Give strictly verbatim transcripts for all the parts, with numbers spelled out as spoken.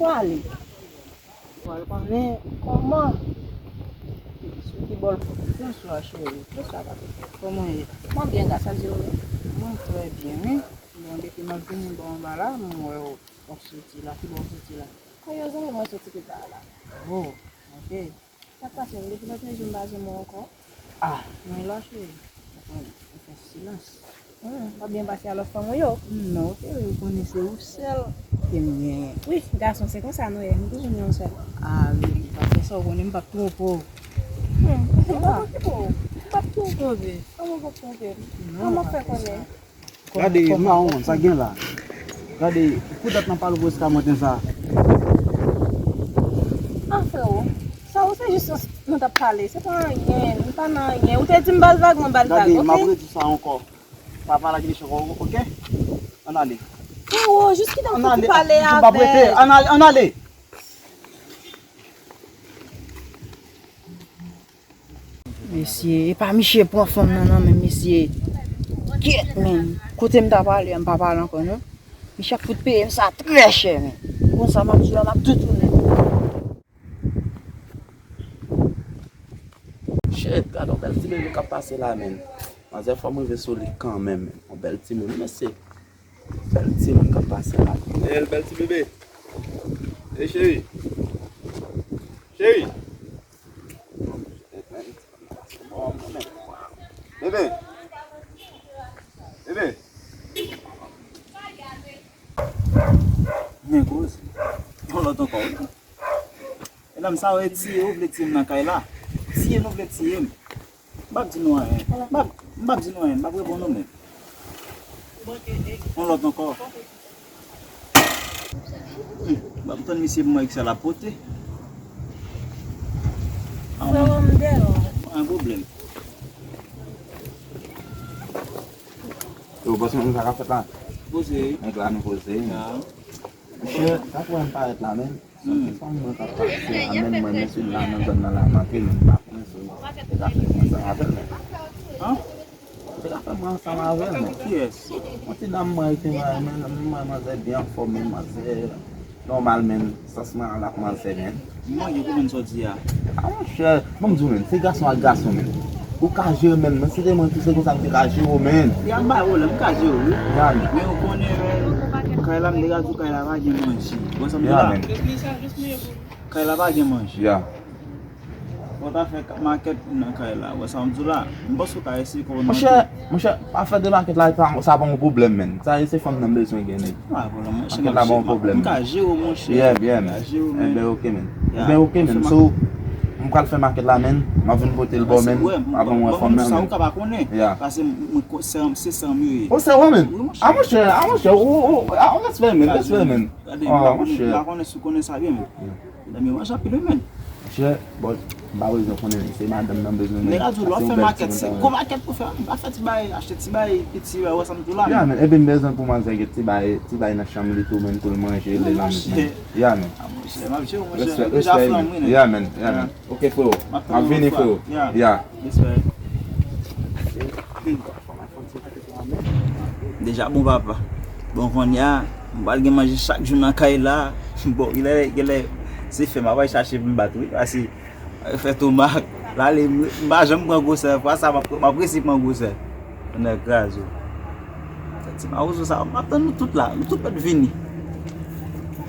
Pale. Pral konnen kòman. Sou ki bò l pran sou a, cheri? Kisa k ap fèt? Kòman w ye? Mwen byen, gras a Dye, ou menm? Mwen trè byen, wi. Bon, depi m ap vini bò anba la, mwen wè w, w ap soti la. Ki bò w soti la? Kòyè zanmi mwen soti pi ba la. Oh, ok. Sa k pase m? Depi lòt jou m pa jwenn ou ankò. Ah, mwen la, cheri. Ou konn, ou fè silans. Hmm, w ap byen pase a lòt fanm ou yo? Non, cheri, ou konnen se ou sèl ke m genyen. Wi, gason, se konsa nou ye. Nou toujou gen yon sèl. Ah, wi, pa fè sa, ou konnen m p ap twonpe w. Hmm, m p ap twonpe w. M p ap twonpe w, babe. Kòman w p ap twonpe m? Non, kòman w fè konnen? Gade, mawon, sa gen la. Gade, pou dat nan pale w jiska maten sa. Ah, freo, sa ou se jis nou t ap pale, se pa anyen, nou pa nan anyen. Ou te di m ba l vag, mwen ba l vag, ok? Gade, m ap redi sa ankò. Pa pale ak Michel ankò, ok? Ann ale. Freo, jis kite m fouti pale avèk. Ann ale, ann ale. Mesye, e pa Miche pran fanm nan nan men mesye. Kyèt, men. Kote m ta pale a, m pa pale ankò, non. Miche ap fout peye m sa trè chè, men. Konsa, m ap di w la, m ap detounen. Shit, gade yon bèl ti bebe k ap pase la, men. Manzè, fò m rive sou li kanmenm, men. Yon bèl timoun, mesye. Bèl timoun k ap pase la. Bèl, bèl ti bebe. Ey, cheri. Cheri. Bebe. Bebe. Men koze. Yon lòt ankò, wi. Medam, sa yo e tiye, ou vle tiye m nan kay la? Tiye nou vle tiye m. M p ap di nou anyen. M p ap, m p ap di nou anyen. M p ap reponn nou menm. Yon lòt ankò. Hmm, m ap tann misye pou m wè kisa l ap pote. Freo, m dèyè w. Pa gen pwoblèm. Yo, panse nou sa k ap fèt la? Poze. Nèg la nou poze. Monchè, sa pou wè m parèt la menm. Santi fanm mwen k ap pase la menm, mwen menm sou la nan zòn nan la manke, men m pa konnen si se ka fè mwen ansanm avè l, men. An? Se ka fè mwen ansanm avè l, men. Kiyès? Yon ti dam mwen ki mwen, men, men, manzè byen anfòm, men manzè nòmal, men sans mwen al ak manzè, men. Mwen gen pou mwen sòti a. A, monchè, ban m di w, men, se gason ak gason, men. Ou ka jere, men, men si te mwen tou, se konsa m te ka jere w, men. Ya, m bay wòl, m ka jere w, wi. Ya, men. Men ou konnen, men, kay la, m te ka di w, kay la pa gen manje. Ou wè sa m di la? Ya, men. Kay la pa gen manje. Ya. Fò w ta fè makèt nan kay la. Ou wè sa m di w la? M panse w ka eseye kòmanse. Monchè, monchè, afè de makèt la, sa, sa pa yon pwoblèm, men. Sa, se fanm nan m bezwen gen, nèg. Pa pwoblèm, monchè. Makèt la pa yon pwoblèm. M ka jere w, monchè. Yeah, yeah, man. M ka jere w, men. Enben, ok, men. Yeah. Enben, ok, men. So, m pral fè makèt la, men. M ap vin pote l ba w, men. Apre mwen fè m nan, men. Sa ou ka pa konnen. Yeah. Paske mwen, se sè m yo ye. O, sè w, men? Wi, monchè. A, monchè, a, monchè, ou, ou, a, ou respè, men, respè, men. Gade, m pa konnen, m pa konnen si w konnen sa byen, men. Medam yo manje anpil wi, men. Monchè, bon, m pa bezwen konnen, se madanm nan bezwen, men. Nèg la di w lè w fè makèt, se gwo makèt pou fè, pa fè ti bagay, achte ti bagay piti, wè sa m di w la, men. Ya, men, epi m bezwen pou manzè gen ti bagay, ti bagay nan chanm li tou, men, pou l manje, li nan, men. Ya, men. A, monchè, m ap jere w, monchè. Respè, respè, men. Ya, men, ya, men. Ok, freo. M ap vini, freo. Ya. Respè. Deja bon papa. Bon, kounye a, m pral gen manje chak jou nan kay la. Bon, genlè, genlè, se fè m ap al chache pou m bat wi. Paske, fè tomak, l ale, m pa janm pran gwosè. Fwa sa, m ap, m ap resi pran gwosè. Nèg kraze. Ti mawozo sa, m ap tann nou tout la. Nou tout mèt vini.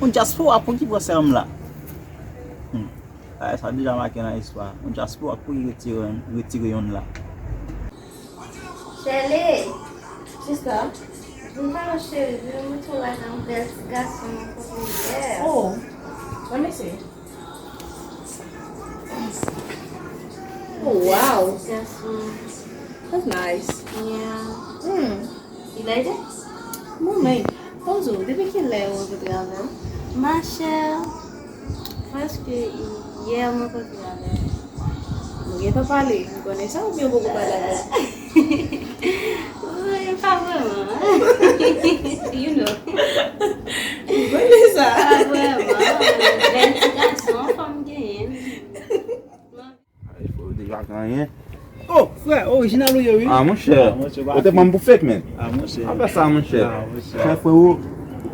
Yon dyaspora pou ki pran sè m la. Hmm. Bagay sa deja make nan istwa. Yon dyaspora pou ki retire, retire yonn la. Shelly! Sista? Vin pale cheri, vin montre w yon bèl ti gason mwen kote yè. Oh, let me see. Oh, wow. Bèl ti gason. That's nice. Yeah. Hmm. You like it? Bon, men, ban m di w, depi kilè ou rankontre avè l? Ma chère, prèske yè m rankontre avè l. Nou gentan pale, m konnen sa, oubyen ou poko pale avè l? Wi, pa vrèman. You know. M konnen sa. Pa vrèman. Bèl ti gason, fò m genyen l. Ay, frè, ou deja gen anyen. Oh, frè, orijinal ou ye, wi. Ah, monchè. Ah, monchè, ou te pran m pou fake, men. Ah, monchè. Apre sa, monchè. Ah, monchè. Chè, frè, ou, ou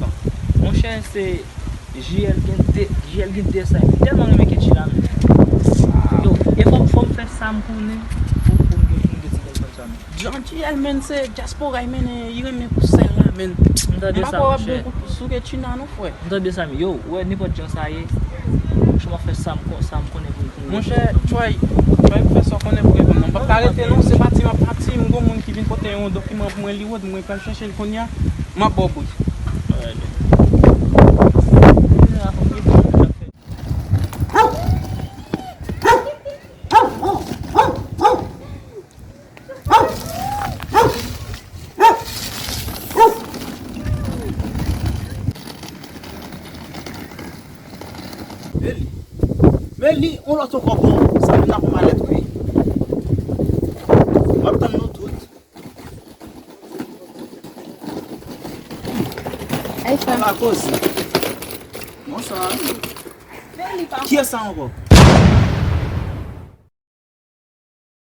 lontan. Monchè, se J L gen de, J L gen de sa. M tèlman renmen Ketchi la, men. Yo, e fò, fò m fè sa m konnen pou, pou m gen, pou m gen ti bèl fanm sa, men. Jan J L, men, se dyaspora, men, li renmen pou sèl la, men. M tande sa, monchè. M pa kwè w ap gen kout sou Ketchi nan, non, frè. M tande sa, men. Yo, ou wè, nenpòt jan sa ye, monchè, m ap fè sa m kon-, sa m konnen pou m, pou m. Monchè, Troy, Troy, m fè sa w konnen pou reponn mwen. M p ap ka rete, non, se pati, m ap pati, m gon moun ki vin pote yon dokiman pou mwen, li wòd, mwen pral chèche l kounye a, m ap ba w bri. Meli. Meli, on lòt ankò bon. Sa vin ap malèt, wi. M ap tann nou tout. Hey, frè. Pa koze. Bonswa. Kiyès sa ankò?